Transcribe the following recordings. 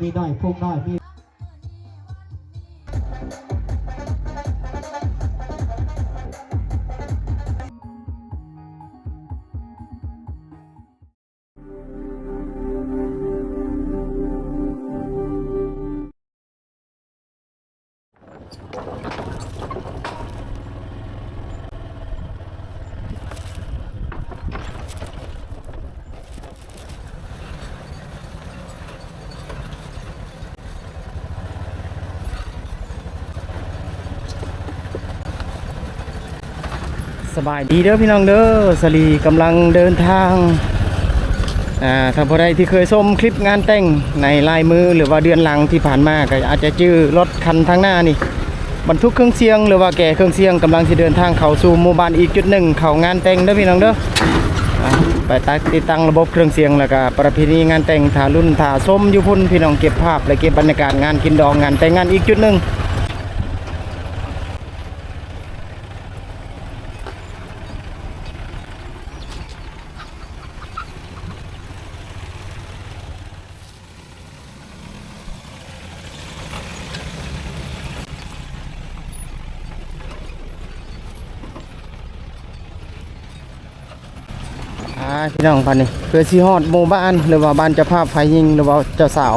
ມີນ້ອຍ ພຸງນ້ອຍ ມີ ສະບາຍດີເດີພີ່ນ້ອງເດີ ສາລີກຳລັງເດີນທາງ ອ່າ ຖ້າຜູ້ໃດທີ່ເຄີຍຊົມຄລິບງານແຕ່ງໃນຫຼາຍມື້ ຫຼືວ່າເດືອນຫຼັງທີ່ຜ່ານມາ ກໍອາດຈະຈື່ລົດຄັນທາງໜ້ານີ້ ບັນທຸກເຄື່ອງສຽງ ຫຼືວ່າແກ່ເຄື່ອງສຽງ ກຳລັງຊິເດີນທາງເຂົ້າສູ່ໝູ່ບ້ານອີກຈຸດໜຶ່ງ ເຂົ້າງານແຕ່ງເດີພີ່ນ້ອງເດີ. ອ່າ ໄປຕິດຕັ້ງລະບົບເຄື່ອງສຽງ ແລ້ວກະປະເພນີງານແຕ່ງ ຖ້າລຸ້ນຖ້າຊົມຢູ່ພຸ້ນ ພີ່ນ້ອງເກັບພາບ ແລະ ເກັບບັນຍາກາດງານກິນດອງ ງານແຕ່ງງານອີກຈຸດໜຶ່ງ. ອ່າ ພີ່ນ້ອງ ບາດນີ້ເພື່ອຊິຮອດໝູ່ບ້ານ ຫຼືວ່າບ້ານເຈົ້າພາບຝ່າຍຍິງ ຫຼືວ່າເຈົ້າສາວ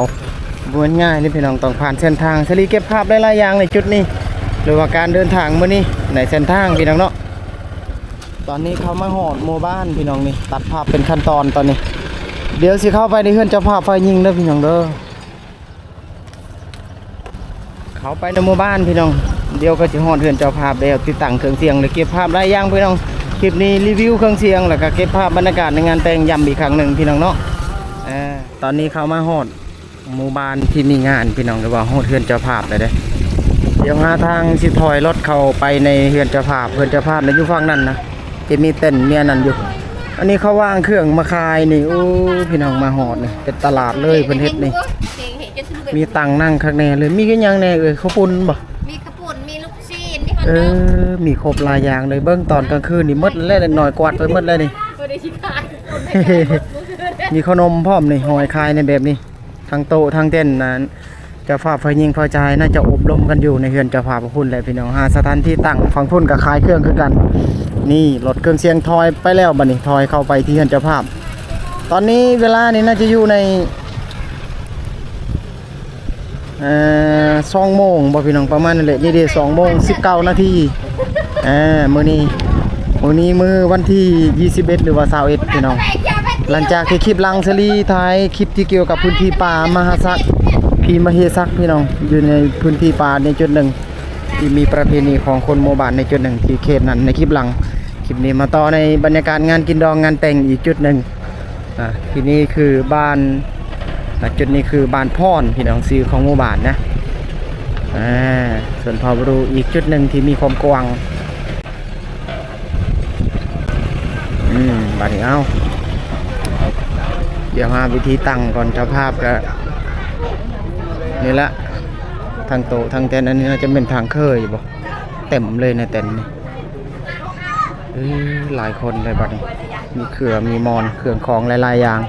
ບໍ່ແມ່ນງ່າຍເດ້ພີ່ນ້ອງ ຕ້ອງຜ່ານເສັ້ນທາງ. ສາລີເກັບພາບໄດ້ຫຼາຍຢ່າງໃນຈຸດນີ້ ຫຼືວ່າການເດີນທາງມື້ນີ້ໃນເສັ້ນທາງ ພີ່ນ້ອງເນາະ. ຕອນນີ້ເຂົ້າມາຮອດໝູ່ບ້ານ ພີ່ນ້ອງ ນີ້ ຕັດພາບເປັນຂັ້ນຕອນຕອນນີ້. ດຽວຊິເຂົ້າໄປໃນເຮືອນເຈົ້າພາບຝ່າຍຍິງເດີພີ່ນ້ອງເດີ. ເຂົ້າໄປໃນໝູ່ບ້ານພີ່ນ້ອງ ດຽວກໍຊິຮອດເຮືອນເຈົ້າພາບແລ້ວ ຕິດຕັ້ງເຄື່ອງສຽງ ແລະ ເກັບພາບຫຼາຍຢ່າງພີ່ນ້ອງ. ຄລິບນີ້ຣີວິວເຄື່ອງສຽງ ແລ້ວກໍເກັບພາບບັນຍາກາດໃນງານແຕ່ງ ຢ້ຳອີກຄັ້ງໜຶ່ງພີ່ນ້ອງເນາະ. ເອີ ຕອນນີ້ເຂົ້າມາຮອດໝູ່ບ້ານທີ່ມີງານພີ່ນ້ອງ ຫຼືວ່າຮອດເຮືອນເຈົ້າພາບແລ້ວເດ້. ດຽວຫາທາງຊິຖອຍລົດເຂົ້າໄປໃນເຮືອນເຈົ້າພາບ ເຮືອນເຈົ້າພາບນະຢູ່ຝັ່ງນັ້ນນະ ຈະມີເຕັນ ມີອັນນັ້ນຢູ່. ອັນນີ້ເຂົາວາງເຄື່ອງມາຂາຍນີ້ ໂອ້ ພີ່ນ້ອງ ມາຮອດນີ້ເປັນຕະຫຼາດເລີຍ ເພິ່ນເຮັດນີ້ ມີຕັ່ງນັ່ງຄັກແນ່ເລີຍ. ມີຫຍັງແນ່ເອີຍ? ເຂົ້າປຸ້ນບໍ່? ມີເຂົ້າປຸ້ນ ມີລູກຊີ້ນ ມີຂະໜົມ ເອີ ມີຄົບຫຼາຍຢ່າງເລີຍ. ເບິ່ງຕອນກາງຄືນນີ້ໝົດແລ້ວ ນ້ອຍກວາດໄປໝົດແລ້ວນີ້ ບໍ່ໄດ້ຊິຂາຍ ມີຂະໜົມພ້ອມນີ້ ຫ້ອຍຂາຍໃນແບບນີ້. ທັງໂຕະທັງເຕັນນັ້ນ ເຈົ້າພາບຝ່າຍຍິງຝ່າຍຊາຍ ໜ້າຈະອົບລົມກັນຢູ່ໃນເຮືອນເຈົ້າພາບພຸ້ນແຫຼະພີ່ນ້ອງ. ຫາສະຖານທີ່ຕັ້ງ ຝັ່ງພຸ້ນກໍຂາຍເຄື່ອງຄືກັນ. ນີ້ ລົດເຄື່ອງສຽງຖອຍໄປແລ້ວ ບາດນີ້ຖອຍເຂົ້າໄປທີ່ເຮືອນເຈົ້າພາບ. ຕອນນີ້ເວລານີ້ໜ້າຈະຢູ່ໃນ ເອີ ສອງໂມງບໍ່ພີ່ນ້ອງ ປະມານນັ້ນແຫຼະ. ນີ້ເດ້ ສອງໂມງສິບເກົ້ານາທີ. ອ່າ ມື້ນີ້ ມື້ນີ້ມື້ວັນທີຊາວເອັດ ຫຼືວ່າຊາວເອັດ ພີ່ນ້ອງ. ຫຼັງຈາກທີ່ຄລິບຫຼັງສາລີຖ່າຍຄລິບທີ່ກ່ຽວກັບພື້ນທີ່ປ່າມະຫາສັກ ຜີມະເຫສັກ ພີ່ນ້ອງ ຢູ່ໃນພື້ນທີ່ປ່າໃນຈຸດໜຶ່ງ ທີ່ມີປະເພນີຂອງຄົນໝູ່ບ້ານໃນຈຸດໜຶ່ງທີ່ເຂດນັ້ນໃນຄລິບຫຼັງ. ຄລິບນີ້ມາຕໍ່ໃນບັນຍາກາດງານກິນດອງງານແຕ່ງອີກຈຸດໜຶ່ງ. ອ່າ ທີ່ນີ້ຄືບ້ານ ອ່າ ຈຸດນີ້ຄືບ້ານພອນ ພີ່ນ້ອງ ຊື່ຂອງໝູ່ບ້ານນະ. ອ່າ ຊົນເຜົ່າບຣູ ອີກຈຸດໜຶ່ງທີ່ມີຄວາມກວ້າງ. ອືມ ບາດນີ້ເອົາ ດຽວຫາວິທີຕັ້ງກ່ອນ. ເຈົ້າພາບກະນີ້ລະ ທັງໂຕະທັງເຕັນ. ອັນນີ້ໜ້າຈະແມ່ນທາງເຄີຍບໍ່? ເຕັມເລີຍໃນເຕັນນີ້. ເອີ ຫຼາຍຄົນເລີຍບາດນີ້ ມີເຄື່ອງ ມີໝອນ ເຄື່ອງຂອງຫຼາຍໆຢ່າງ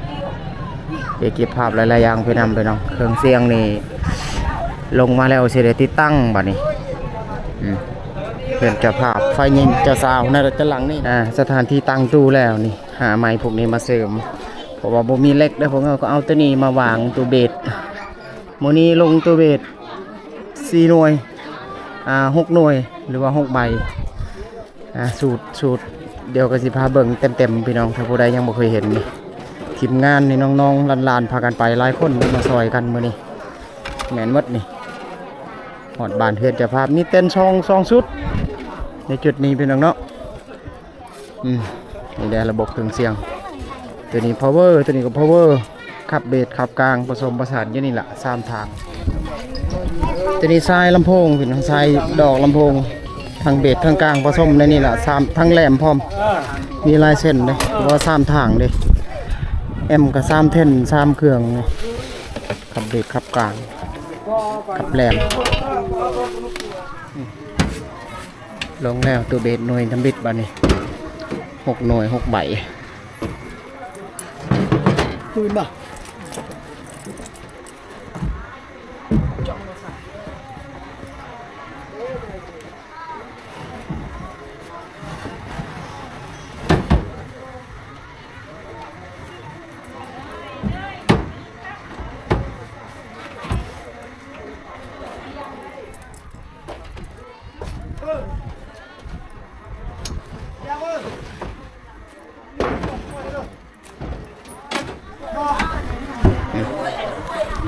ເກັບພາບຫຼາຍໆຢ່າງໄປນຳ ພີ່ນ້ອງ. ເຄື່ອງສຽງນີ້ລົງມາແລ້ວ ຊິໄດ້ຕິດຕັ້ງບາດນີ້. ອືມ ເປັນເຈົ້າພາບ ຝ່າຍຍິງເຈົ້າສາວໃນລົດຈະຫຼັງນີ້. ອ່າ ສະຖານທີ່ຕັ້ງຕູ້ແລ້ວນີ້ ຫາໄມ້ພວກນີ້ມາເສີມ ເພາະວ່າບໍ່ມີເຫຼັກເດ້. ພວກເຮົາກໍເອົາໂຕນີ້ມາວາງ ຕູ້ເບດ. ມື້ນີ້ລົງຕູ້ເບດ ສີ່ໜ່ວຍ ອ່າ ຫົກໜ່ວຍ ຫຼືວ່າຫົກໃບ. ອ່າ ສູດ ສູດ ດຽວກໍຊິພາເບິ່ງເຕັມໆ ພີ່ນ້ອງ ຖ້າຜູ້ໃດຍັງບໍ່ເຄີຍເຫັນນີ້. ທີມງານນີ້ ນ້ອງໆ ຫຼານໆ ພາກັນໄປຫຼາຍຄົນ ມາຊ່ອຍກັນມື້ນີ້ ແມ່ນໝົດນີ້. ຮອດບ້ານເຮືອນເຈົ້າພາບ ມີເຕັນສອງ ສອງຊຸດໃນຈຸດນີ້ ພີ່ນ້ອງເນາະ. ອືມ ນີ້ແຫຼະລະບົບເຄື່ອງສຽງ ໂຕນີ້ພາວເວີ ໂຕນີ້ກໍພາວເວີ ຂັບເບສ ຂັບກາງ ປະສົມປະສານຢູ່ນີ້ລະ ສາມທາງ. ໂຕນີ້ສາຍລຳໂພງ ພີ່ນ້ອງ ສາຍດອກລຳໂພງ ທັງເບສ ທັງກາງ ປະສົມໃນນີ້ລະ ສາມ ທັງແຫຼມພ້ອມ ມີຫຼາຍເສັ້ນເດ້ ເພາະວ່າສາມທາງເດ້. ແອມກໍສາມເທັນ ສາມເຄື່ອງ ຂັບເບສ ຂັບກາງ ຂັບແຫຼມ. ລົງແລ້ວ ຕູ້ເບສໜ່ວຍທຳອິດບາດນີ້ ຫົກໜ່ວຍ ຫົກໃບ. ປືນບໍ່?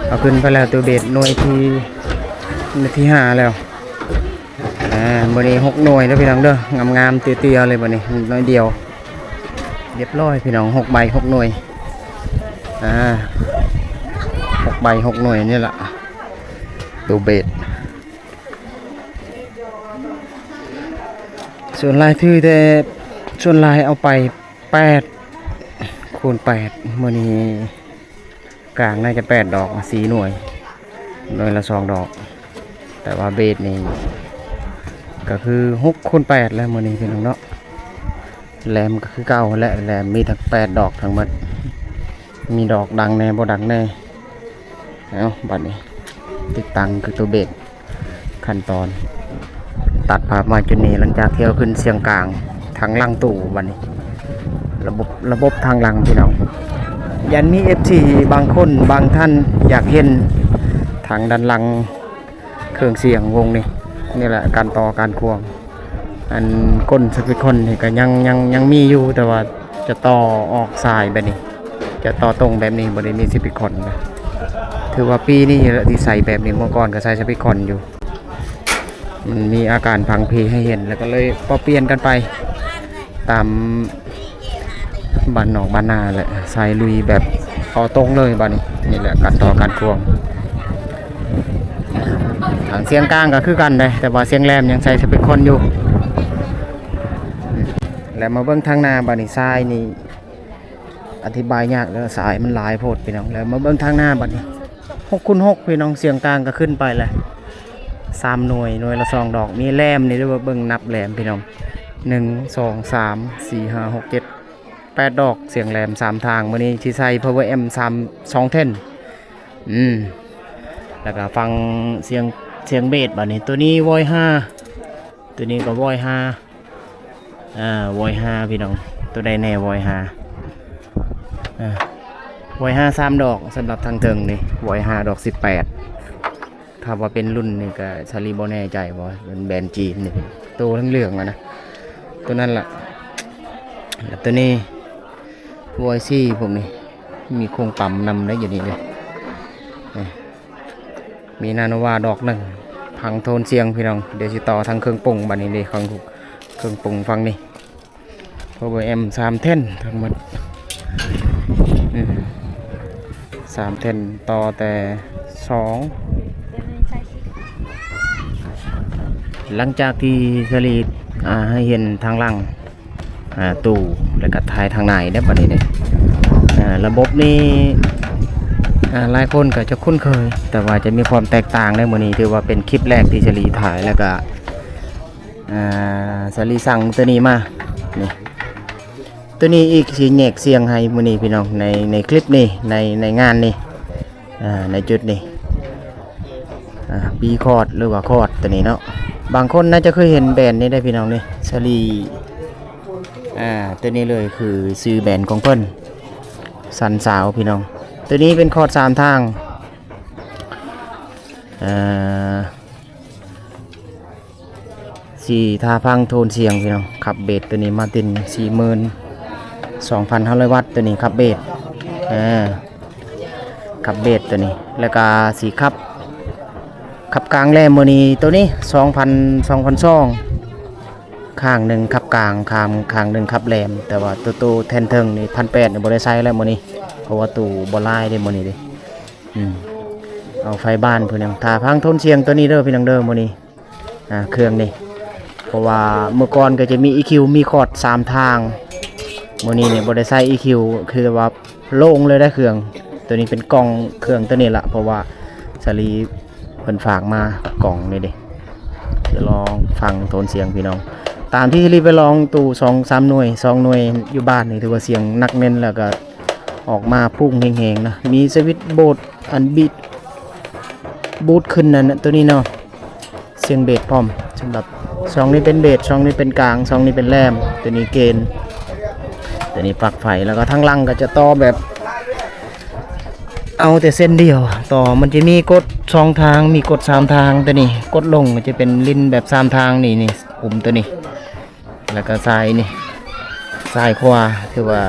ເອົາຂຶ້ນໄປແລ້ວ ໂຕເບດໜ່ວຍທີ ໜ່ວຍທີຫ້າແລ້ວ. ອ່າ ມື້ນີ້ຫົກໜ່ວຍເດີພີ່ນ້ອງເດີ ງາມໆ ເຕ້ຍໆ ເລີຍບັດນີ້ ໜ່ວຍດຽວ ຮຽບຮ້ອຍພີ່ນ້ອງ ຫົກໃບຫົກໜ່ວຍ. ອ່າ ຫົກໃບຫົກໜ່ວຍນີ້ລະ ໂຕເບດ. ສ່ວນຫຼາຍຖືແຕ່ ສ່ວນຫຼາຍເອົາໄປແປດຄູນແປດ ມື້ນີ້ກາງໜ້າຈະແປດດອກ ສີ່ໜ່ວຍ ໜ່ວຍລະສອງດອກ. ແຕ່ວ່າເບດນີ້ກະຄືຫົກຄູນແປດແລ້ວມື້ນີ້ພີ່ນ້ອງເນາະ. ແຫຼມກະຄືເກົ່າແຫຼະ ແຫຼມມີທັງແປດດອກທັງໝົດ ມີດອກດັງແດ່ບໍ່ດັງແດ່. ເອົາ ບັດນີ້ຕິດຕັ້ງຄືໂຕເບດ ຂັ້ນຕອນ ຕັດພາບມາຈຸດນີ້ ຫຼັງຈາກທີ່ເຮົາຂຶ້ນສຽງກາງທາງຫຼັງຕູ້ ບັດນີ້ລະບົບ ລະບົບທາງຫຼັງພີ່ນ້ອງ. ຢ້ານມີເອັຟຊີບາງຄົນບາງທ່ານຢາກເຫັນທາງດ້ານຫຼັງ ເຄື່ອງສຽງວົງນີ້ ນີ້ແຫຼະ ການຕໍ່ການຄວງ. ອັນກົ້ນສະປີຄອນນີ້ກະຍັງ ຍັງ ຍັງມີຢູ່ ແຕ່ວ່າຈະຕໍ່ອອກສາຍແບບນີ້ ຈະຕໍ່ຕົງແບບນີ້ ບໍ່ໄດ້ມີສະປີຄອນນະ. ຖືວ່າປີນີ້ແຫຼະທີ່ໃສ່ແບບນີ້ ເມື່ອກ່ອນກະໃສ່ສະປີຄອນຢູ່. ມັນມີອາການພັງພີໃຫ້ເຫັນ ແລ້ວກະເລີຍປັບປ່ຽນກັນໄປຕາມ ບ້ານນອກບ້ານນາແຫຼະ ສາຍລຸຍແບບເອົາຕົງເລີຍບາດນີ້. ນີ້ແຫຼະການຕໍ່ການຄວງ. ທາງສຽງກາງກະຄືກັນເດ້ ແຕ່ວ່າສຽງແຫຼມຍັງໃສ່ສະປີຄອນຢູ່. ແລ້ວມາເບິ່ງທາງໜ້າບາດນີ້ ສາຍນີ້ອະທິບາຍຍາກເດີ ສາຍມັນຫຼາຍໂພດພີ່ນ້ອງ. ແລ້ວມາເບິ່ງທາງໜ້າບາດນີ້ ຫົກຄູນຫົກພີ່ນ້ອງ ສຽງກາງກະຂຶ້ນໄປແຫຼະ ສາມໜ່ວຍ ໜ່ວຍລະສອງດອກ. ມີແຫຼມນີ້ເດີ ເບິ່ງນັບແຫຼມພີ່ນ້ອງ ໜຶ່ງ ສອງ ສາມ ສີ່ ຫ້າ ຫົກ ເຈັດ ແປດດອກ ສຽງແຫຼມສາມທາງ. ມື້ນີ້ຊິໃສ່ພາວເວີແອັມ ສາມ ສອງແທ່ນ. ອືມ ແລ້ວກະຟັງສຽງ ສຽງເບດບາດນີ້ ໂຕນີ້ວອຍຫ້າ ໂຕນີ້ກະວອຍຫ້າ ອ່າ ວອຍຫ້າພີ່ນ້ອງ. ໂຕໃດແນ່ວອຍຫ້າ? ອ່າ ວອຍຫ້າສາມດອກ ສຳລັບທາງເທິງນີ້ ວອຍຫ້າດອກສິບແປດ. ຖ້າວ່າເປັນລຸ້ນນີ້ກະສາລີບໍ່ແນ່ໃຈວ່າເປັນແບນຈີນນີ້ ໂຕເຫຼືອງໆ ຫັ້ນນະ ໂຕນັ້ນລະ. ແລ້ວໂຕນີ້ວອຍສີ່ ພວກນີ້ມີໂຄງປ້ຳນຳໄດ້ຢູ່ນີ້ເດ້. ນີ້ ມີນາໂນວາດອກໜຶ່ງ ພັງໂທນສຽງພີ່ນ້ອງ. ດຽວຊິຕໍ່ທາງເຄື່ອງປຸງບາດນີ້ເດ້ ເຄື່ອງປຸງຝັ່ງນີ້ ພາວເວີແອັມ ສາມແທ່ນທັງໝົດ. ອືມ ສາມແທ່ນ ຕໍ່ແຕ່ສອງ. ຫຼັງຈາກທີ່ສາລີ ອ່າ ໃຫ້ເຫັນທາງຫຼັງ ອ່າ ຕູ້ ແລ້ວກະຖ່າຍທາງໃນເດ້ ບາດນີ້ເດ້. ອ່າ ລະບົບນີ້ ອ່າ ຫຼາຍຄົນກະຈະຄຸ້ນເຄີຍ ແຕ່ວ່າຈະມີຄວາມແຕກຕ່າງເດ້. ມື້ນີ້ຖືວ່າເປັນຄລິບແລກທີ່ສາລີຖ່າຍ ແລ້ວກະ ອ່າ ສາລີສັ່ງໂຕນີ້ມາ ນີ້ ໂຕນີ້ອີກ ຊິແຍກສຽງໃຫ້ມື້ນີ້ພີ່ນ້ອງ ໃນ ໃນຄລິບນີ້ ໃນ ໃນງານນີ້ ອ່າ ໃນຈຸດນີ້ ອ່າ ບີຄອດ ຫຼືວ່າຄອດໂຕນີ້ເນາະ. ບາງຄົນໜ້າຈະເຄີຍເຫັນແບຣນນີ້ໄດ໋ພີ່ນ້ອງ ນີ້ ສາລີ ອ່າ ໂຕນີ້ເລີຍ ຄືຊື່ແບຣນຂອງເພິ່ນ ສັນສາວພີ່ນ້ອງ. ໂຕນີ້ເປັນຄອດສາມທາງ ອ່າ ສີທາພັງໂທນສຽງພີ່ນ້ອງ. ຂັບເບດໂຕນີ້ມາຕິນ ສີ່ໝື່ນສອງພັນຫ້າຮ້ອຍວັດ ໂຕນີ້ຂັບເບດ ເອີ ຂັບເບດໂຕນີ້. ແລ້ວກະສີຂັບ ຂັບກາງແຫຼມມື້ນີ້ ໂຕນີ້ ສອງພັນ ສອງພັນສອງ ຂ້າງໜຶ່ງຂັບກາງ ຂ້າງ ຂ້າງໜຶ່ງຂັບແຫຼມ. ແຕ່ວ່າໂຕ ໂຕແທ່ນເທິງນີ້ ພັນແປດ ນີ້ບໍ່ໄດ້ໃສ່ແລ້ວມື້ນີ້ ເພາະວ່າຕູ້ບໍ່ຫຼາຍເດ້ມື້ນີ້ເດ້. ອືມ ເອົາໄຟບ້ານພຸ້ນນະ. ຖ້າຟັງໂທນສຽງໂຕນີ້ເດີພີ່ນ້ອງເດີ ມື້ນີ້ ອ່າ ເຄື່ອງນີ້ ເພາະວ່າເມື່ອກ່ອນກໍຈະມີອີຄິວ ມີຄອດສາມທາງ ມື້ນີ້ນີ້ບໍ່ໄດ້ໃສ່ອີຄິວ ຄືວ່າໂລ່ງເລີຍໄດ໋ເຄື່ອງ. ໂຕນີ້ເປັນກ່ອງເຄື່ອງໂຕນີ້ລະ ເພາະວ່າສາລີເພິ່ນຝາກມາກ່ອງນີ້ເດ້. ຈະລອງຟັງໂທນສຽງພີ່ນ້ອງ ຕາມທີ່ສາລີໄປລອງຕູ້ສອງສາມໜ່ວຍ ສອງໜ່ວຍຢູ່ບ້ານນີ້ ຖືວ່າສຽງໜັກແໜ້ນ ແລ້ວກໍອອກມາພຸ້ງແຮງໆນະ. ມີສະວິດໂບດ ອັນບີດ ບູດຂຶ້ນນັ້ນນະ ໂຕນີ້ເນາະ ສຽງເບດພ້ອມ. ສຳລັບຊ່ອງນີ້ເປັນເບດ ຊ່ອງນີ້ເປັນກາງ ຊ່ອງນີ້ເປັນແຫຼມ ໂຕນີ້ເກນ ໂຕນີ້ປັລັກໄຟ. ແລ້ວກໍທາງຫຼັງກໍຈະຕໍ່ແບບ ເອົາແຕ່ເສັ້ນດຽວຕໍ່ ມັນຈະມີກົດສອງທາງ ມີກົດສາມທາງ. ໂຕນີ້ກົດລົງກໍຈະເປັນລິ້ນແບບສາມທາງ ນີ້ ນີ້ ປຸ່ມໂຕນີ້ ແລ້ວກໍຊ້າຍນີ້ ຊ້າຍຂວາ ຖືວ່າ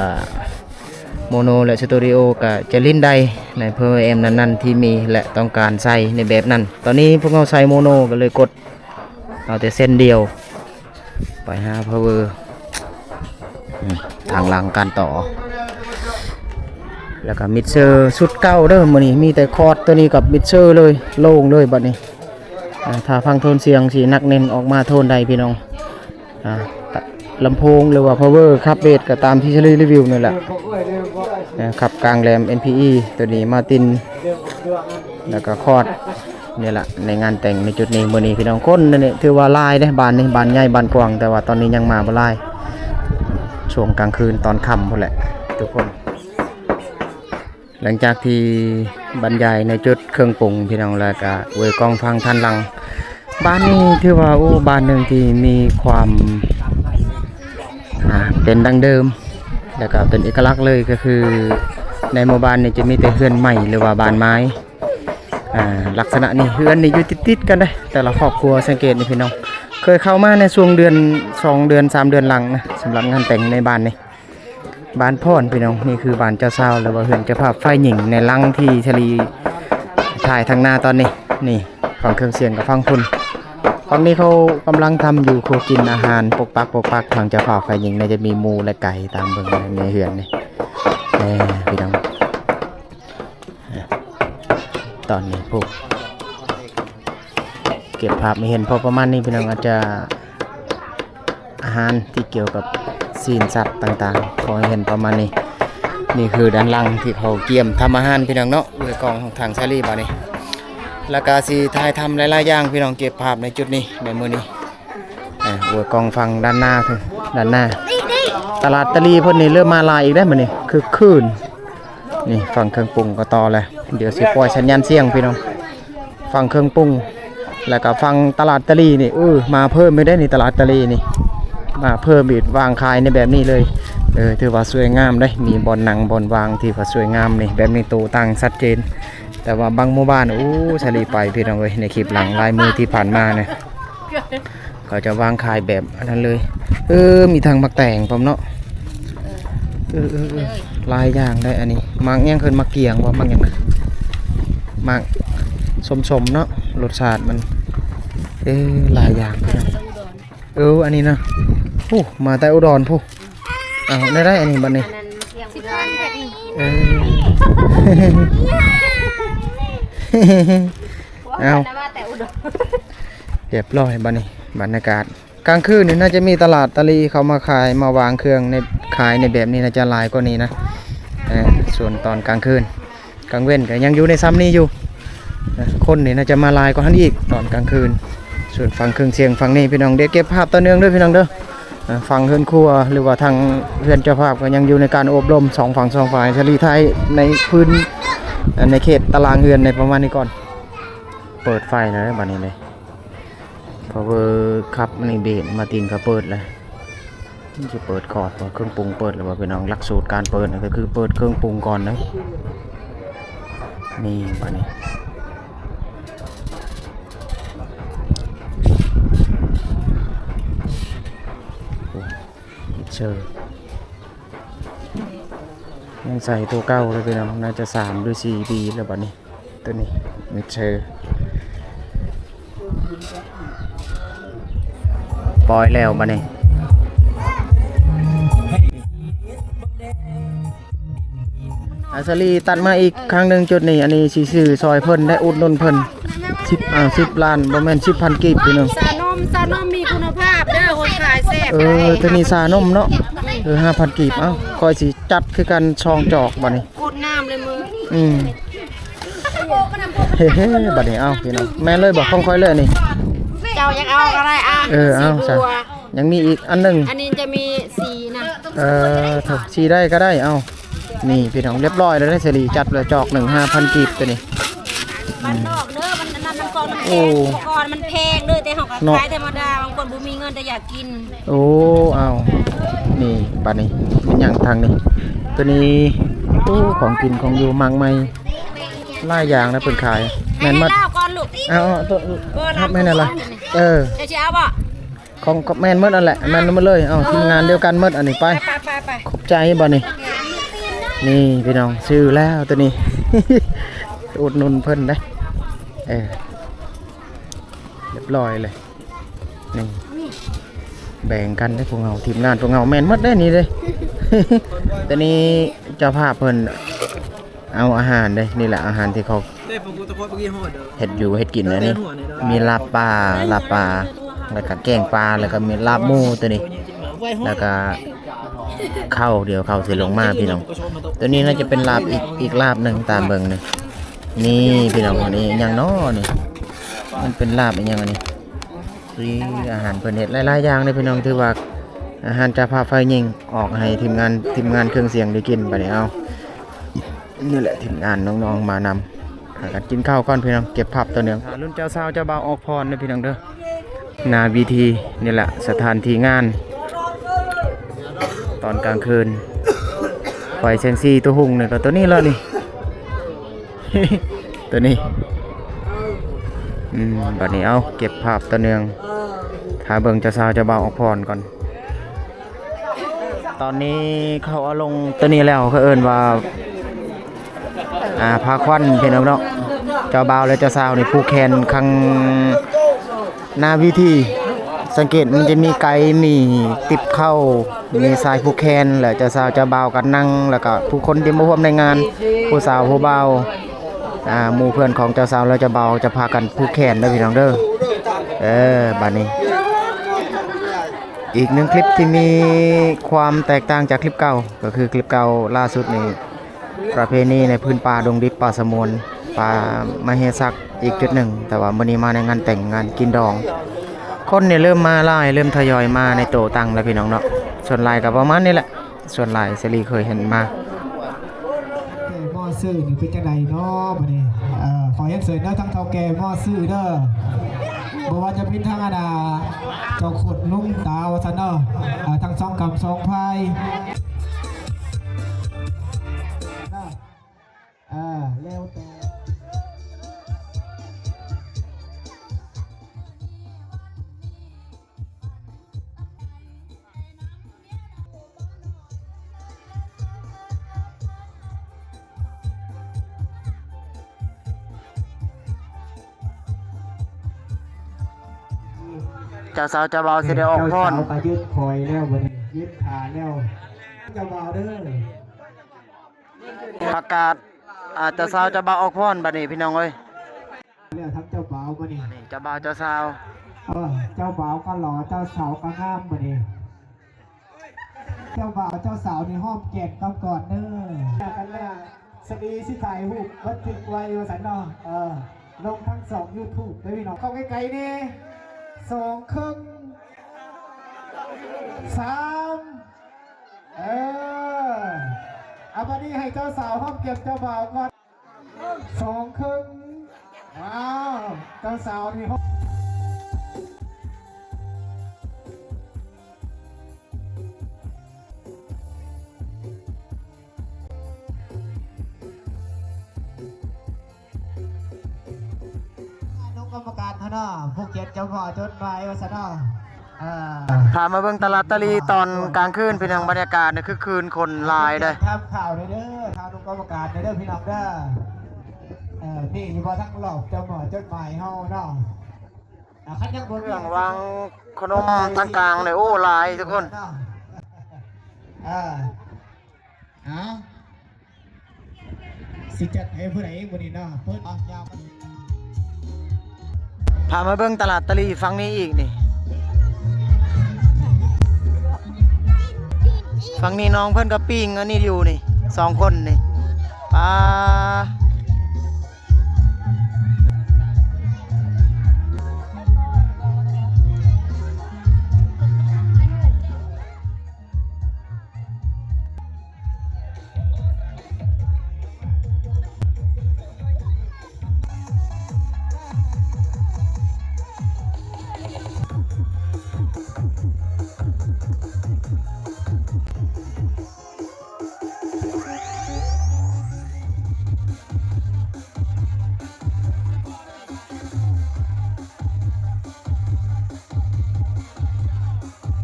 ໂມໂນ ແລະ ສະຕູດິໂອ ກໍຈະຫຼິ້ນໄດ້ໃນ power amp ນັ້ນໆ ທີ່ມີ ແລະ ຕ້ອງການໃສ່ໃນແບບນັ້ນ. ຕອນນີ້ພວກເຮົາໃສ່ໂມໂນ ກໍເລີຍກົດເອົາແຕ່ເສັ້ນດຽວ ໄປຫາ power ອືມ ທາງຫຼັງການຕໍ່ ແລ້ວກໍມິກເຊີຊຸດເກົ່າເດີ. ມື້ນີ້ມີແຕ່ຄອດຕົວນີ້ກັບມິກເຊີເລີຍ ໂລ່ງເລີຍບັດນີ້. ອ່າ ຖ້າຟັງໂທນສຽງຊິໜັກແໜ້ນອອກມາໂທນໃດພີ່ນ້ອງ. ອ່າ ລຳໂພງ ຫຼືວ່າ power ຂັບເບສກໍຕາມທີ່ສາລີຣີວິວນັ້ນແຫຼະ. ອ່າ ຂັບກາງແຫຼມ ເອັນພີອີ ຕົວນີ້ Martin ແລ້ວກໍຄອດ. ນີ້ລະ ໃນງານແຕ່ງໃນຈຸດນີ້ ມື້ນີ້ພີ່ນ້ອງ ຄົນນີ້ຖືວ່າຫຼາຍເດ້. ບ້ານນີ້ ບ້ານໃຫຍ່ ບ້ານກວ້າງ ແຕ່ວ່າຕອນນີ້ຍັງມາບໍ່ຫຼາຍ. ຊ່ວງກາງຄືນຕອນຄ່ຳພຸ້ນແຫຼະທຸກຄົນ. ຫຼັງຈາກທີ່ບັນຍາຍໃນຈຸດເຄື່ອງປຸງພີ່ນ້ອງ ແລ້ວກະເວີຍກ້ອງຟັງທາງຫຼັງ. ບ້ານນີ້ຖືວ່າ ໂອ້ ບ້ານໜຶ່ງທີ່ມີຄວາມ ອ່າ ເປັນດັ້ງເດີມ ແລ້ວກະເປັນເອກະລັກເລີຍ ກໍຄືໃນໝູ່ບ້ານນີ້ຈະມີແຕ່ເຮືອນໄມ້ ຫຼືວ່າບ້ານໄມ້ ອ່າ ລັກສະນະນີ້. ເຮືອນນີ້ຢູ່ຕິດໆກັນເດ້ ແຕ່ລະຄອບຄົວ. ສັງເກດນີ້ພີ່ນ້ອງ ເຄີຍເຂົ້າມາໃນຊ່ວງເດືອນ ສອງເດືອນ ສາມເດືອນຫຼັງນະ ສຳລັບງານແຕ່ງໃນບ້ານນີ້. ບ້ານພອນພີ່ນ້ອງ ນີ້ຄືບ້ານເຈົ້າສາວ ຫຼືວ່າເຮືອນເຈົ້າພາບຝ່າຍຍິງ ໃນຫຼັງທີ່ສາລີຖ່າຍທາງໜ້າຕອນນີ້. ນີ້ ຟັງເຄື່ອງສຽງກັບຟັງພຸ້ນ. ຝັ່ງນີ້ເຂົາກຳລັງທຳຢູ່ ຄົວກິນອາຫານປົກປັກປົກປັກ. ທາງເຈົ້າພາບຝ່າຍຍິງໜ້າຈະມີໝູ ແລະ ໄກ່ຕາມເບິ່ງໃນເຮືອນນີ້. ເອີ ພີ່ນ້ອງ ຕອນນີ້ຜູ້ເກັບພາບໃຫ້ເຫັນພໍປະມານນີ້ພີ່ນ້ອງ ອາດຈະອາຫານທີ່ກ່ຽວກັບຊີ້ນສັດຕ່າງໆ ພໍໃຫ້ເຫັນປະມານນີ້. ນີ້ຄືດ້ານຫຼັງທີ່ເຂົາກຽມທຳອາຫານພີ່ນ້ອງເນາະ. ເວີຍກ້ອງຂອງທາງສາລີບາດນີ້ ແລ້ວກະຊິຖ່າຍທຳຫຼາຍໆຢ່າງພີ່ນ້ອງ ເກັບພາບໃນຈຸດນີ້ໃນມື້ນີ້. ອ່າ ເວີຍກ້ອງຝັ່ງດ້ານໜ້າຄື ດ້ານໜ້າ ຕະຫຼາດຕາລີເພິ່ນນີ້ເລີ່ມມາຫຼາຍອີກແລ້ວມື້ນີ້ ຄຶກຄື້ນ. ນີ້ ຝັ່ງເຄື່ອງປຸງກໍຕໍ່ແລ້ວ ດຽວຊິປ່ອຍສັນຍານສຽງພີ່ນ້ອງ. ຝັ່ງເຄື່ອງປຸງ ແລ້ວກໍຝັ່ງຕະຫຼາດຕາລີນີ້ ເອີ ມາເພີ່ມອີກເດ້ນີ້ ຕະຫຼາດຕາລີນີ້ ມາເພີ່ມອີກ ວາງຂາຍໃນແບບນີ້ເລີຍ. ເອີ ຖືວ່າສວຍງາມເດ້ ມີບ່ອນນັ່ງບ່ອນວາງທີ່ວ່າສວຍງາມນີ້ ແບບນີ້ໂຕຕັ້ງຊັດເຈນ. ແຕ່ວ່າບາງໝູ່ບ້ານ ໂອ້ ສາລີໄປພີ່ນ້ອງເອີຍ ໃນຄລິບຫຼັງຫຼາຍມື້ທີ່ຜ່ານມານະ ເຂົາຈະວາງຂາຍແບບອັນນັ້ນເລີຍ. ເອີ ມີທັງໝາກແຕງພ້ອມເນາະ. ເອີ ເອີ ເອີ ຫຼາຍຢ່າງໄດ໋ອັນນີ້. ໝາກຫຍັງເອີ້ນ ໝາກກຽງບໍ່ ໝາກຫຍັງນະ ໝາກສົ້ມໆເນາະ ລົດຊາດມັນ. ເອີ ຫຼາຍຢ່າງພີ່ນ້ອງ. ເອີ ອັນນີ້ນະ ໂອ້ ມາແຕ່ອຸດອນພຸ້ນ. ອ້າວ ໄດ້ໆ ອັນນີ້ບັດນີ້ ອັນນັ້ນ ເອີ ເອົາ ແຕ່ອຸດອນ ຮຽບຮ້ອຍບັດນີ້. ບັນຍາກາດກາງຄືນນີ້ ໜ້າຈະມີຕະຫຼາດຕາລີເຂົາມາຂາຍ ມາວາງເຄື່ອງໃນ ຂາຍໃນແບບນີ້ ໜ້າຈະຫຼາຍກວ່ານີ້ນະ. ເອີ ສ່ວນຕອນກາງຄືນ ກາງເວັນກໍຍັງຢູ່ໃນຊ່ຳນີ້ຢູ່. ເອີ ຄົນນີ້ໜ້າຈະມາຫຼາຍກວ່າຫັ້ນອີກຕອນກາງຄືນ. ສ່ວນຝັ່ງເຄື່ອງສຽງຝັ່ງນີ້ພີ່ນ້ອງ ດຽວເກັບພາບຕໍ່ເນື່ອງເດີພີ່ນ້ອງເດີ. ເອີ ຝັ່ງເຮືອນຄົວ ຫຼືວ່າທາງເຮືອນເຈົ້າພາບກໍຍັງຢູ່ໃນການໂອບລົມ ສອງຝັ່ງສອງຝ່າຍ. ສາລີຖ່າຍໃນພື້ນ ໃນເຂດຕາລາງເຮືອນໃນປະມານນີ້ກ່ອນ. ເປີດໄຟແລ້ວເດີບັດນີ້ເດ້ ພາວເວີຂັບນີ້ ເບສມາຕິນກໍເປີດແລ້ວ. ມັນຊິເປີດຄອດບໍ່ ເຄື່ອງປຸງເປີດແລ້ວບໍ່ພີ່ນ້ອງ? ຫຼັກສູດການເປີດກໍຄືເປີດເຄື່ອງປຸງກ່ອນເດີ. ນີ້ ບາດນີ້ ໂອ້ ມິກເຊີ ຍັງໃສ່ຕົວເກົ່າເລີຍພີ່ນ້ອງ. ໜ້າຈະສາມຫຼືສີ່ປີແລ້ວບາດນີ້. ຕົວນີ້ມິກເຊີ ປ່ອຍແລ້ວບາດນີ້. ອາ ສາລີຕັດມາອີກຄັ້ງໜຶ່ງຈຸດນີ້. ອັນນີ້ຊິຊື້ຊ່ອຍເພິ່ນໄດ້ ອຸດໜູນເພິ່ນ ສິບ ອ່າ ສິບລ້ານ ບໍ່ແມ່ນ ສິບພັນ ກີບພີ່ນ້ອງ. ຊານົມ ຊານົມມີຄຸນນະພາບເດີ ຄົນຂາຍແຊບ. ເອີ ຕົວນີ້ຊານົມເນາະ. ເອີ ຫ້າພັນ ກີບ. ເອົ້າ ຂ້ອຍຊິຈັດຄືກັນ ສອງຈອກບາດນີ້. ໂຄດງາມເລີຍມຶງ. ອືມ ເຮີ ບາດນີ້ ເອົ້າ ພີ່ນ້ອງ ແມ່ນເລີຍບໍ່ ຂອງຂ້ອຍເລີຍນີ້? ເຈົ້າຢາກເອົາກໍໄດ້. ອ່ະ ເອີ ເອົາຊະ ຍັງມີອີກອັນໜຶ່ງ. ອັນນີ້ຈະມີສີນະ. ເອີ ໂທ້ ສີໃດກໍໄດ້. ເອົ້າ ນີ້ພີ່ນ້ອງ ຮຽບຮ້ອຍແລ້ວເດ້. ສາລີຈັດແລ້ວ ຈອກໜຶ່ງ ຫ້າພັນ ກີບ ຕົວນີ້. ບ້ານນອກເດີ ມັນ ອັນນັ້ນ ມັນຂອງ ມັນແພງ ອຸປະກອນມັນແພງເດີ ແຕ່ເຮົາກໍຂາຍທຳມະດາ. ບາງຄົນບໍ່ມີເງິນແຕ່ຢາກກິນ. ໂອ້ ເອົາ ນີ້ ບາດນີ້ ແມ່ນຫຍັງທາງນີ້? ຕົວນີ້ ໂອ້ ຂອງກິນຂອງຢູ່ ໝາກໄມ້ ຫຼາຍຢ່າງນະເພິ່ນຂາຍ. ແມ່ນໝົດ. ເອົາ ເອົາ ຕົວ ຮັບແມ່ນລະ. ເອີ ເຈົ້າຊິເອົາບໍ່? ຂອງ ຂອງ ແມ່ນໝົດນັ້ນແຫຼະ. ແມ່ນໝົດເລີຍ. ເອົາ ທີມງານດຽວກັນໝົດອັນນີ້. ໄປ ໄປ ໄປ ໄປ ຂອບໃຈ. ບາດນີ້ ນີ້ພີ່ນ້ອງ ຊື້ແລ້ວໂຕນີ້ ອຸດໜູນເພິ່ນເດ້. ເອີ ຮຽບຮ້ອຍເລີຍ. ນີ້ ແບ່ງກັນເດ້ພວກເຮົາ ທີມງານພວກເຮົາແມ່ນໝົດເດ້ນີ້ເດ້. ໂຕນີ້ເຈົ້າພາບເພິ່ນເອົາອາຫານເດ້. ນີ້ແຫຼະອາຫານທີ່ເຂົາເຮັດຢູ່ເຮັດກິນ. ອັນນີ້ມີລາບປາ ລາບປາ ແລ້ວກະແກງປາ ແລ້ວກະມີລາບໝູໂຕນີ້ ແລ້ວກະ ເຂົ້າ ດຽວເຂົ້າຊິລົງມາພີ່ນ້ອງ. ໂຕນີ້ໜ້າຈະເປັນລາບອີກ ອີກລາບໜຶ່ງຕາມເບິ່ງນີ້. ນີ້ພີ່ນ້ອງ ອັນນີ້ຫຍັງນໍນີ້? ມັນເປັນລາບອີ່ຫຍັງອັນນີ້? ນີ້ອາຫານເພິ່ນເຮັດຫຼາຍໆຢ່າງເດ້ພີ່ນ້ອງ. ຖືວ່າອາຫານຈາກພາບໄຟຍິງອອກໃຫ້ທີມງານ ທີມງານເຄື່ອງສຽງໄດ້ກິນ. ບາດນີ້ເອົາ ນີ້ແຫຼະທີມງານນ້ອງໆມານຳ ພາກັນກິນເຂົ້າກ່ອນພີ່ນ້ອງ. ເກັບພາບຕໍ່ເນື່ອງ ລຸ້ນເຈົ້າສາວເຈົ້າບ່າວອອກພອນເດີພີ່ນ້ອງເດີ. ໜ້າເວທີນີ້ແຫຼະສະຖານທີ່ງານຕອນກາງຄືນ. ໄຟແສງສີຕົວຮຸ່ງນີ້ກໍຕົວນີ້ແຫຼະນີ້ ຕົວນີ້. ອືມ ບາດນີ້ເອົາເກັບພາບຕໍ່ເນື່ອງ ຖ້າເບິ່ງເຈົ້າສາວເຈົ້າບ່າວອອກພອນກ່ອນ. ຕອນນີ້ເຂົາເອົາລົງຕົວນີ້ແລ້ວ ເຂົາເອີ້ນວ່າ ອ່າ ພາຂວັນພີ່ນ້ອງເນາະ. ເຈົ້າບ່າວ ແລະ ເຈົ້າສາວນີ້ຜູກແຂນຂ້າງໜ້າເວທີ. ສັງເກດມັນຈະມີໄກ່ ມີຕິບເຂົ້າ ມີຊາຍຜູກແຂນ ແລ້ວເຈົ້າສາວເຈົ້າບ່າວກໍນັ່ງ ແລ້ວກໍຜູ້ຄົນທີ່ມາຮ່ວມໃນງານ ຜູ້ສາວຜູ້ບ່າວ ອ່າ ໝູ່ເພື່ອນຂອງເຈົ້າສາວ ແລະ ເຈົ້າບ່າວຈະພາກັນຜູກແຂນເດີພີ່ນ້ອງເດີ. ເອີ ບາດນີ້ ອີກໜຶ່ງຄລິບທີ່ມີຄວາມແຕກຕ່າງຈາກຄລິບເກົ່າ ກໍຄືຄລິບເກົ່າລ່າສຸດນີ້ ປະເພນີໃນພື້ນປ່າດົງດິບ ປ່າສະຫງວນ ປ່າມະເຫສັກ ອີກຈຸດໜຶ່ງ. ແຕ່ວ່າມື້ນີ້ມາໃນງານແຕ່ງງານກິນດອງ ຄົນນີ້ເລີ່ມມາຫຼາຍ ເລີ່ມທະຍອຍມາໃນໂຕະຕັ່ງແລ້ວພີ່ນ້ອງເນາະ. ສ່ວນຫຼາຍກໍປະມານນີ້ແຫຼະ ສ່ວນຫຼາຍສາລີເຄີຍເຫັນມາ. ເອີ ໝໍ້ຊື່ນີ້ເປັນຈັ່ງໃດເນາະບັດນີ້? ເອີ ຂໍຮຽນເຊີນເດີ ທັງເຖົ້າແກ່ໝໍ້ຊື່ເດີ ບໍ່ວ່າຈະເປັນທັງອັນນ່າ ເຈົ້າໂຄດລຸງຕາວ່າຊັ້ນເນາະ ເອີ ທັງສອງກຳສອງພາຍ ເອີ ແລ້ວແຕ່. ເຈົ້າສາວເຈົ້າບ່າວຊິໄດ້ອອກພອນ ເຈົ້າສາວກໍຍຶດຄອຍແລ້ວ ບັດນີ້ຍຶດຂາແລ້ວ ເຈົ້າບ່າວເດີ ປະກາດ ອ່າ ເຈົ້າສາວເຈົ້າບ່າວອອກພອນບັດນີ້ພີ່ນ້ອງເອີຍ. ແລ້ວທັງເຈົ້າບ່າວບັດນີ້ ນີ້ເຈົ້າບ່າວເຈົ້າສາວ ເອີ ເຈົ້າບ່າວກໍຫຼໍ່ ເຈົ້າສາວກໍງາມບັດນີ້. ເຈົ້າບ່າວເຈົ້າສາວນີ້ຫອມແກ້ມກັນກ່ອນເດີ ກັນແລ້ວ ສະດີຊິຖ່າຍຮູບບັນທຶກໄວ້ວ່າຊັ້ນເນາະ ເອີ ລົງທັງສອງຢູທູບເດີພີ່ນ້ອງ. ເຂົ້າໃກ້ໆແດ່ ສອງເຄິ່ງ ສາມ ເອີ ເອົາ ບັດນີ້ໃຫ້ເຈົ້າສາວຫອມແກ້ມເຈົ້າບ່າວກ່ອນ ສອງເຄິ່ງ ວ້າວ ເຈົ້າສາວນີ້ ອະນຸກຳມະການເຮົາເນາະ ຜູ້ກຽດເຈົ້າພໍ່ຈົດໝາຍວ່າຊັ້ນເນາະ ເອີ ພາມາເບິ່ງຕະຫຼາດຕະຫຼີຕອນກາງຄືນ ພີ່ນ້ອງ ບັນຍາກາດນີ້ຄຶກຄື້ນ ຄົນຫຼາຍເດ້. ຖາມຂ່າວແດ່ເດີ ຖາມອະນຸກຳມະການແດ່ເດີ ພີ່ນ້ອງເດີ ເອີ ມີຢູ່ບໍ່ທາງລອບເຈົ້າພໍ່ຈົດໝາຍເຮົາເນາະ? ອ່າ ຄັນຍັງບໍ່ມີ ເຄື່ອງວາງຂະໜົມທາງກາງນີ້ ໂອ້ ຫຼາຍທຸກຄົນ ເນາະ ເອີ ເອົາ ຊິຈັດໃຫ້ຜູ້ໃດມື້ນີ້ເນາະ ເປີດ ອ່ະ ຍາວ ພາມາເບິ່ງຕະຫຼາດຕະຫຼີຝັ່ງນີ້ອີກນີ້ ຝັ່ງນີ້ນ້ອງເພິ່ນກໍປີ້ງອັນນີ້ຢູ່ນີ້ ສອງຄົນນີ້ ປາ.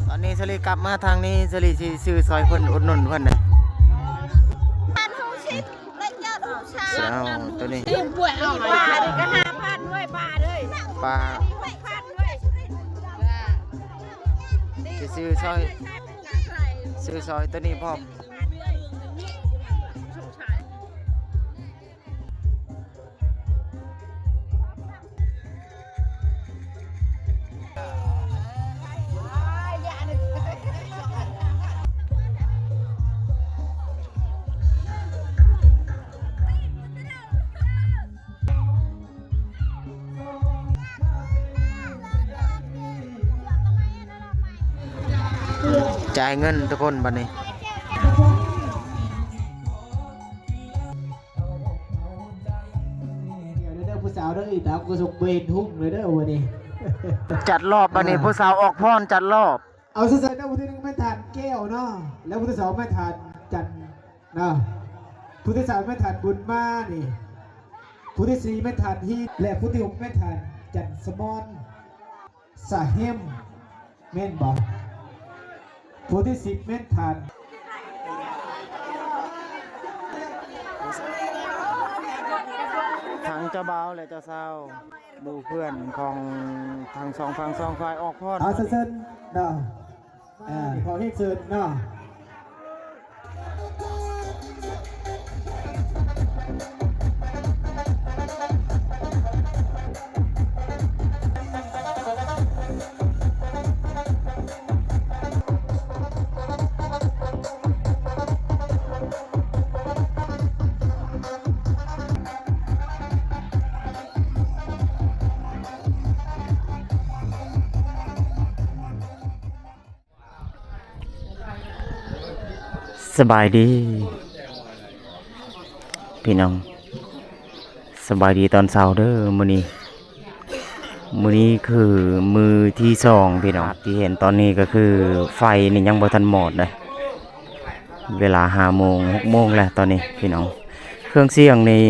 ຕອນນີ້ສາລີກັບມາທາງນີ້ ສາລີຊິຊື້ຊ່ອຍເພິ່ນ ອຸດໜູນເພິ່ນເດ້. ປານີ້ກໍຫ້າພັນເວີຍ ປາເດີ ປາ ນີ້ຫົກພັນເວີຍ ຊິຊື້ຊ່ອຍ ຊື້ຊ່ອຍໂຕນີ້ພ້ອມ. ຈ່າຍເງິນທຸກຄົນບັດນີ້. ດຽວເດີຜູ້ສາວເດີ ອີຕາກໍສົ່ງເບນຮຸ້ງເລີຍເດີມື້ນີ້ ຈັດລອບບັດນີ້ ອ່າ ຜູ້ສາວອອກພ້ອນຈັດລອບ. ເອົາຊັ້ນໆເດີ ຜູ້ທີໜຶ່ງແມ່ນທ່ານແກ້ວເນາະ ແລ້ວຜູ້ທີສອງແມ່ນທ່ານຈັນເນາະ ຜູ້ທີສາມແມ່ນທ່ານບຸນມານີ້ ຜູ້ທີສີ່ແມ່ນທ່ານຮີດ ແລະ ຜູ້ທີຫົກແມ່ນທ່ານຈັນສະໝອນ ສະເຮັມ ແມ່ນບໍ່? ຜູ້ທີສິບແມ່ນທ່ານ ທັງເຈົ້າບ່າວ ແລະ ເຈົ້າສາວ ໝູ່ເພື່ອນຂອງທັງສອງຝັ່ງສອງຝ່າຍອອກພ້ອນ. ເອົາເຊີນເນາະ ເອີ ຂໍຮຽນເຊີນເນາະ. ສະບາຍດີພີ່ນ້ອງ ສະບາຍດີຕອນເຊົ້າເດີ. ມື້ນີ້ ມື້ນີ້ຄືມື້ທີສອງພີ່ນ້ອງ ທີ່ເຫັນຕອນນີ້ກໍຄືໄຟນີ້ຍັງບໍ່ທັນມອດເດ້ ເວລາຫ້າໂມງ ຫົກໂມງແລ້ວຕອນນີ້ພີ່ນ້ອງ. ເຄື່ອງສຽງນີ້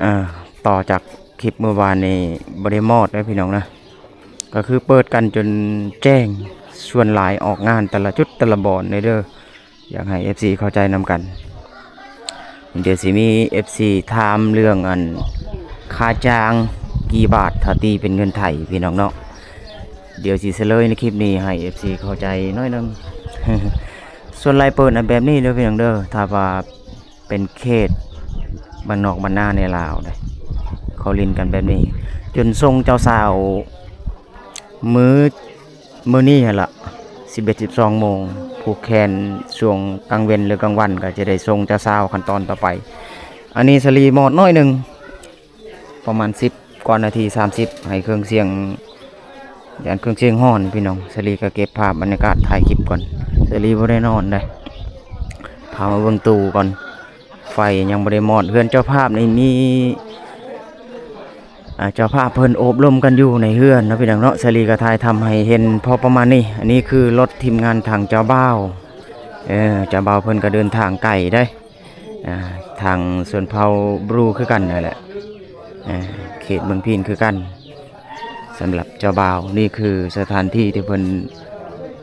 ອ່າ ຕໍ່ຈາກຄລິບມື້ວານນີ້ບໍ່ໄດ້ມອດເດ້ພີ່ນ້ອງນະ ກໍຄືເປີດກັນຈົນແຈ້ງ ສ່ວນຫຼາຍອອກງານແຕ່ລະຈຸດແຕ່ລະບ່ອນເດີ. ຢາກໃຫ້ເອັຟຊີເຂົ້າໃຈນຳກັນ ດຽວຊິມີເອັຟຊີຖາມເລື່ອງອັນຄ່າຈ້າງກີ່ບາດ ຖ້າຕີເປັນເງິນໄທພີ່ນ້ອງເນາະ. ດຽວຊິສະເຫຼີຍໃນຄລິບນີ້ໃຫ້ເອັຟຊີເຂົ້າໃຈໜ້ອຍໜຶ່ງ. ສ່ວນຫຼາຍເປີດນະແບບນີ້ເດີພີ່ນ້ອງເດີ ຖ້າວ່າ ເປັນເຂດບ້ານນອກບ້ານນາໃນລາວເດ້ ເຂົາຫຼິ້ນກັນແບບນີ້ ຈົນສົ່ງເຈົ້າສາວ ມື້ ມື້ນີ້ຫັ້ນລະ ສິບເອັດ ສິບສອງໂມງ ຜູກແຂນຊ່ວງກາງເວັນ ຫຼື ກາງວັນ ກໍຈະໄດ້ສົ່ງເຈົ້າສາວຂັ້ນຕອນຕໍ່ໄປ. ອັນນີ້ສາລີມອດໜ້ອຍໜຶ່ງ ປະມານສິບກວ່ານາທີ ສາມສິບ ໃຫ້ເຄື່ອງສຽງ ຢ້ານເຄື່ອງສຽງຮ້ອນພີ່ນ້ອງ. ສາລີກໍເກັບພາບບັນຍາກາດ ຖ່າຍຄລິບກ່ອນ ສາລີບໍ່ໄດ້ນອນເດ້. ພາມາເບິ່ງຕູ້ກ່ອນ ໄຟຍັງບໍ່ໄດ້ມອດ. ເຮືອນເຈົ້າພາບນີ້ມີ ອ່າ ເຈົ້າພາບເພິ່ນໂອບລົມກັນຢູ່ໃນເຮືອນເນາະ ພີ່ນ້ອງເນາະ. ສາລີກໍຖ່າຍທຳໃຫ້ເຫັນພໍປະມານນີ້. ອັນນີ້ຄືລົດທີມງານທາງເຈົ້າບ່າວ ເອີ ເຈົ້າບ່າວເພິ່ນກໍເດີນທາງໄກເດ້. ອ່າ ທາງຊົນເຜົ່າບຣູຄືກັນນັ້ນແຫຼະ ອ່າ ເຂດເມືອງພີນຄືກັນ. ສຳລັບເຈົ້າບ່າວ ນີ້ຄືສະຖານທີ່ທີ່ເພິ່ນ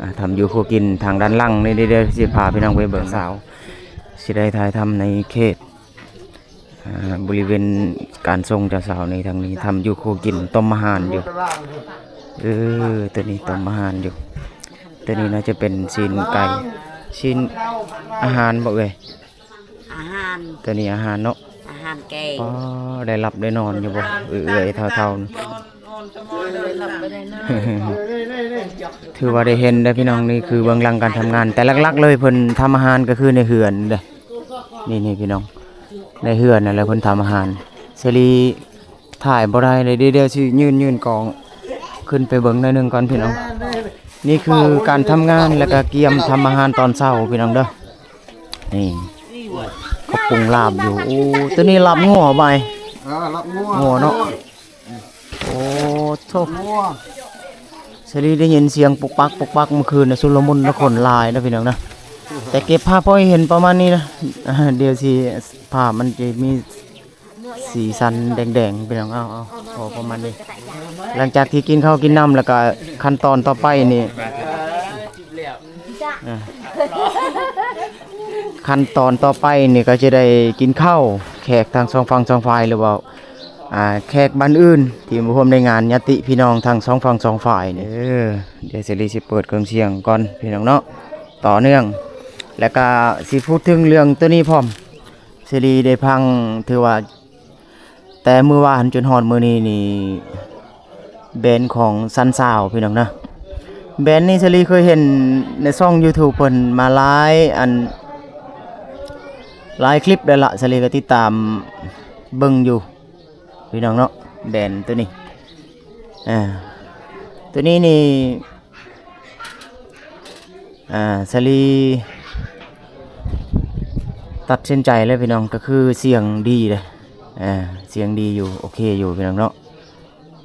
ອ່າ ທຳຢູ່ຄົວກິນ. ທາງດ້ານຫຼັງນີ້ ດຽວຊິພາພີ່ນ້ອງໄປເບິ່ງ. ສາວຊິໄດ້ຖ່າຍທຳໃນເຂດ ອ່າ ບໍລິເວນການສົ່ງເຈົ້າສາວນີ້. ທາງນີ້ທຳຢູ່ຄົວກິນ ຕົ້ມອາຫານຢູ່. ເອີ ຕົວນີ້ຕົ້ມອາຫານຢູ່. ຕົວນີ້ໜ້າຈະເປັນຊີ້ນໄກ່ ຊີ້ນ ອາຫານບໍ່ເອີຍ? ອາຫານ ຕົວນີ້ອາຫານເນາະ ອາຫານແກງ. ອໍ ໄດ້ຫຼັບໄດ້ນອນຢູ່ບໍ່ ເອື້ອຍໆເຖົ້າໆ? ຖືວ່າໄດ້ເຫັນເດ້ພີ່ນ້ອງ. ນີ້ຄືເບື້ອງຫຼັງການທຳງານ ແຕ່ຫຼັກໆເລີຍເພິ່ນທຳອາຫານກໍຄືໃນເຮືອນເດ້. ນີ້ໆ ພີ່ນ້ອງ ໃນເຮືອນນັ້ນແຫຼະເພິ່ນທຳອາຫານ. ສາລີ ຖ່າຍບໍ່ໄດ້ເລີຍ ດຽວ ດຽວຊິຍື່ນ ຍື່ນກ້ອງຂຶ້ນໄປເບິ່ງໜ້ອຍໜຶ່ງກ່ອນພີ່ນ້ອງ. ນີ້ຄືການທຳງານ ແລ້ວກະກຽມທຳອາຫານຕອນເຊົ້າພີ່ນ້ອງເດີ. ນີ້ ເຂົາປຸງລາບຢູ່. ໂອ້ ຕົວນີ້ລາບງົວ ບ່າຍ ເອີ ລາບງົວ ງົວເນາະ. ໂອ້ໂທ້ ງົວ. ສາລີໄດ້ຍິນສຽງປຸກປັກ ປຸກປັກ ເມື່ອຄືນນະ ຊຸນລະມຸນນະຄົນຫຼາຍນະພີ່ນ້ອງນະ. ແຕ່ເກັບພາບພໍໃຫ້ເຫັນປະມານນີ້ນະ. ດຽວຊິ ພາບມັນຈະມີ ສີສັນແດງໆ ພີ່ນ້ອງ. ເອົາໆ ພໍປະມານນີ້. ຫຼັງຈາກທີ່ກິນເຂົ້າກິນນ້ຳແລ້ວກໍຂັ້ນຕອນຕໍ່ໄປນີ້ ອ່າ ຂັ້ນຕອນຕໍ່ໄປນີ້ກໍຈະໄດ້ກິນເຂົ້າ ແຂກທັງສອງຝັ່ງສອງຝ່າຍ ຫຼືວ່າ ອ່າ ແຂກບ້ານອື່ນທີ່ມາຮ່ວມໃນງານ ຍາດຕິພີ່ນ້ອງທັງສອງຝັ່ງສອງຝ່າຍນີ້. ເອີ ດຽວສາລີຊິເປີດເຄື່ອງສຽງກ່ອນພີ່ນ້ອງເນາະ ຕໍ່ເນື່ອງ ແລ້ວກໍຊິພູດເຖິງເລື່ອງໂຕນີ້ພ້ອມ. ສາລີໄດ້ຟັງ ຖືວ່າ ແຕ່ມື້ວານຈົນຮອດມື້ນີ້ນີ້ ແບນຂອງຊັນຊາວພີ່ນ້ອງນະ. ແບນນີ້ສາລີເຄີຍເຫັນໃນຊ່ອງຢູທູບເພິ່ນມາຫຼາຍອັນ ຫຼາຍຄລິບແລ້ວລະ ສາລີກໍຕິດຕາມເບິ່ງຢູ່ພີ່ນ້ອງເນາະ ແບນໂຕນີ້. ອ່າ ໂຕນີ້ນີ້ ອ່າ ສາລີຕັດສິນໃຈເລີຍພີ່ນ້ອງ ກໍຄືສຽງດີເດ້ ອ່າ ສຽງດີຢູ່ ໂອເຄຢູ່ພີ່ນ້ອງເນາະ.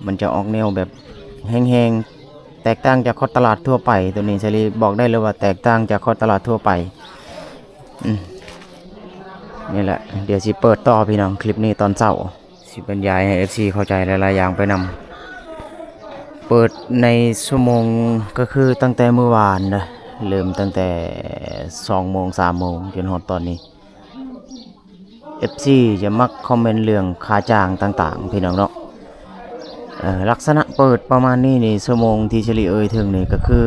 ມັນຈະອອກແນວແບບແຮງໆ ແຕກຕ່າງຈາກຄອດຕະຫຼາດທົ່ວໄປ ໂຕນີ້ສາລີບອກໄດ້ເລີຍວ່າແຕກຕ່າງຈາກຄອດຕະຫຼາດທົ່ວໄປ. ອືມ ນີ້ແຫຼະ ດຽວຊິເປີດຕໍ່ພີ່ນ້ອງ ຄລິບນີ້ຕອນເຊົ້າ. ຊິບັນຍາຍໃຫ້ເອັຟຊີເຂົ້າໃຈຫຼາຍໆຢ່າງໄປນຳ. ເປີດໃນຊົ່ວໂມງ ກໍຄືຕັ້ງແຕ່ມື້ວານເດີ ເລີ່ມຕັ້ງແຕ່ສອງໂມງ ສາມໂມງ ຈົນຮອດຕອນນີ້. ເອັຟຊີຈະມັກຄອມເມັນເລື່ອງຄ່າຈ້າງຕ່າງໆ ພີ່ນ້ອງເນາະ. ເອີ ລັກສະນະເປີດປະມານນີ້ນີ້ ຊົ່ວໂມງທີ່ສາລີເອີ່ຍເຖິງນີ້ກໍຄື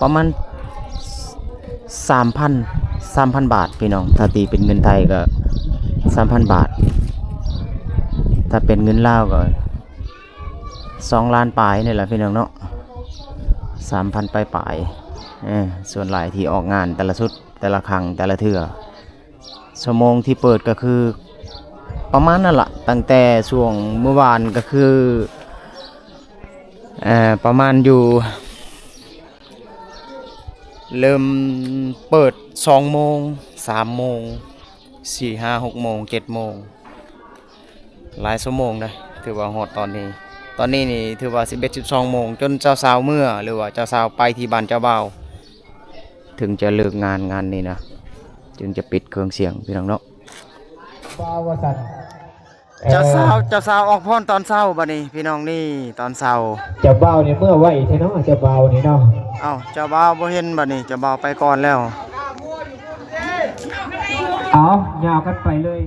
ປະມານສາມພັນ ສາມພັນບາດພີ່ນ້ອງ ຖ້າຕີເປັນເງິນໄທກໍສາມພັນບາດ ຖ້າເປັນເງິນລາວກໍສອງລ້ານປາຍນີ້ແຫຼະພີ່ນ້ອງເນາະ ສາມພັນປາຍໆ. ເອີ ສ່ວນຫຼາຍທີ່ອອກງານແຕ່ລະຊຸດ ແຕ່ລະຄັ້ງ ແຕ່ລະເທື່ອ ຊົ່ວໂມງທີ່ເປີດກໍຄືປະມານນັ້ນລະ ຕັ້ງແຕ່ຊ່ວງມື້ວານກໍຄື ເອີ ປະມານຢູ່ ເລີ່ມເປີດສອງໂມງ ສາມໂມງ ສີ່ ຫ້າ ຫົກໂມງ ເຈັດໂມງ ຫຼາຍຊົ່ວໂມງເດ້ ຖືວ່າຮອດຕອນນີ້ ຕອນນີ້ນີ້ຖືວ່າສິບເອັດ ສິບສອງໂມງ ຈົນເຈົ້າສາວເມືອ ຫຼືວ່າເຈົ້າສາວໄປທີ່ບ້ານເຈົ້າບ່າວ ເຖິງຈະເລີກງານ ງານນີ້ນະ ຈຶ່ງຈະປິດເຄື່ອງສຽງພີ່ນ້ອງເນາະ. ເຈົ້າສາວ ເຈົ້າສາວອອກພ້ອນຕອນເຊົ້າບັດນີ້ພີ່ນ້ອງ ນີ້ຕອນເຊົ້າ. ເຈົ້າບ່າວນີ້ເມືອໄວແທ້ເນາະ ເຈົ້າບ່າວນີ້ເນາະ. ເອົ້າ ເຈົ້າບ່າວບໍ່ເຫັນບັດນີ້ ເຈົ້າບ່າວໄປກ່ອນແລ້ວ. ເອົາ ຍາວກັນໄປເລີຍ.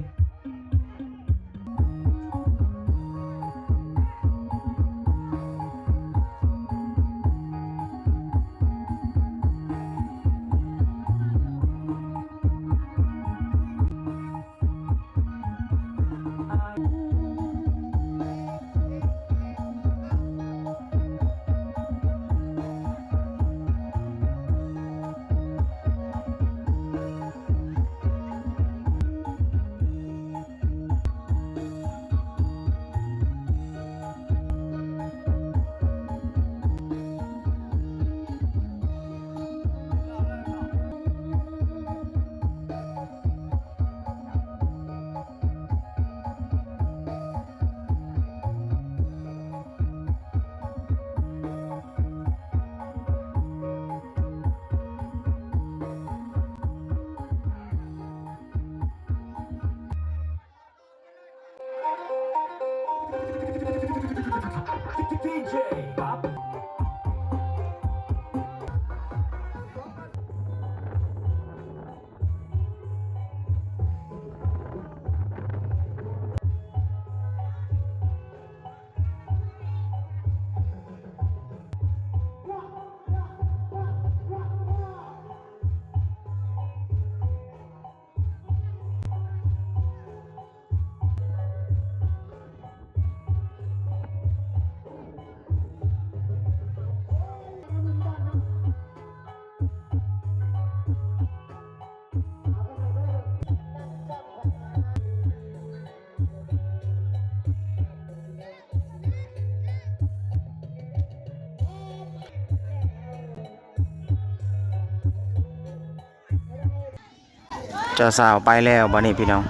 ເຈົ້າສາວໄປແລ້ວບັດນີ້ພີ່ນ້ອງ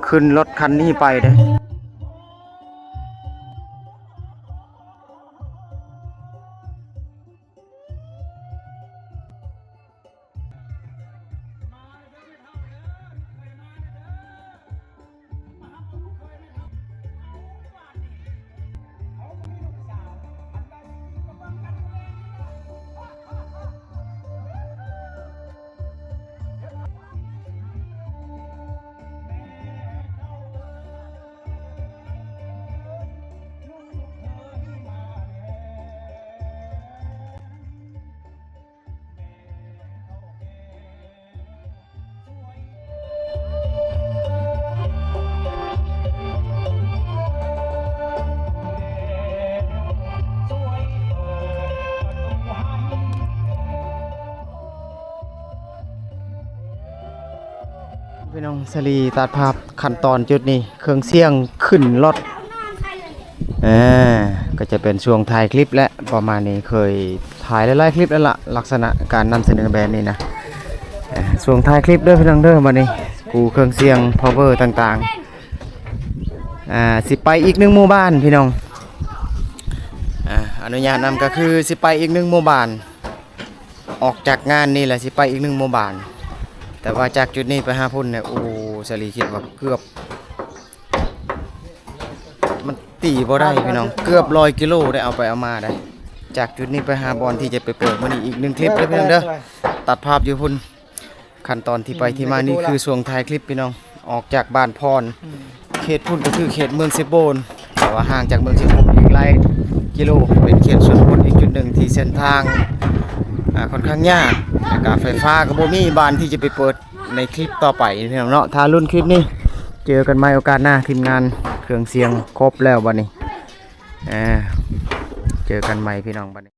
ຂຶ້ນລົດຄັນນີ້ໄປເດ້. ເ ສາລີຕັດພາບຂັ້ນຕອນຈຸດນີ້ ເຄື່ອງສຽງຂຶ້ນລົດ. ເອີ ກໍຈະເປັນຊ່ວງຖ່າຍຄລິບແຫຼະ ປະມານນີ້ ເຄີຍຖ່າຍຫຼາຍໆຄລິບແລ້ວລະ ລັກສະນະການນຳສະເໜີແບບນີ້ນະ. ເອີ ຊ່ວງຖ່າຍຄລິບເດີພີ່ນ້ອງເດີ ບັດນີ້ ກູ້ເຄື່ອງສຽງ ພາວເວີຕ່າງໆ. ອ່າ ຊິໄປອີກໜຶ່ງໝູ່ບ້ານພີ່ນ້ອງ. ອ່າ ອະນຸຍາດນຳ ກໍຄືຊິໄປອີກໜຶ່ງໝູ່ບ້ານ. ອອກຈາກງານນີ້ແຫຼະ ຊິໄປອີກໜຶ່ງໝູ່ບ້ານ. ແຕ່ວ່າຈາກຈຸດນີ້ໄປຫາພຸ້ນນີ້ ໂອ້ ສາລີຄິດວ່າເກືອບ ມັນຕີບໍ່ໄດ້ພີ່ນ້ອງ ເກືອບຮ້ອຍກິໂລໄດ້ ເອົາໄປເອົາມາໄດ້. ຈາກຈຸດນີ້ໄປຫາບ່ອນທີ່ຈະໄປເປີດມື້ນີ້ອີກໜຶ່ງຄລິບເດີພີ່ນ້ອງເດີ. ຕັດພາບຢູ່ພຸ້ນ. ຂັ້ນຕອນທີ່ໄປທີ່ມານີ້ຄືຊ່ວງຖ່າຍຄລິບພີ່ນ້ອງ ອອກຈາກບ້ານພອນ ເຂດພຸ້ນກໍຄືເຂດເມືອງເຊໂປນ ແຕ່ວ່າຫ່າງຈາກເມືອງເຊໂປນອີກຫຼາຍກິໂລ ເປັນເຂດຊົນນະບົດອີກຈຸດໜຶ່ງທີ່ເສັ້ນທາງ ອ່າ ຂ້ອນຂ້າງຍາກ ແລ້ວກໍໄຟຟ້າກໍບໍ່ມີ ບ້ານທີ່ຈະໄປເປີດໃນຄລິບຕໍ່ໄປພີ່ນ້ອງເນາະ. ຖ້າລຸ້ນຄລິບນີ້ ເຈີກັນໃໝ່ໂອກາດໜ້າ. ທີມງານເຄື່ອງສຽງຄົບແລ້ວບັດນີ້ ເອີ ເຈີກັນໃໝ່ພີ່ນ້ອງບັດນີ້.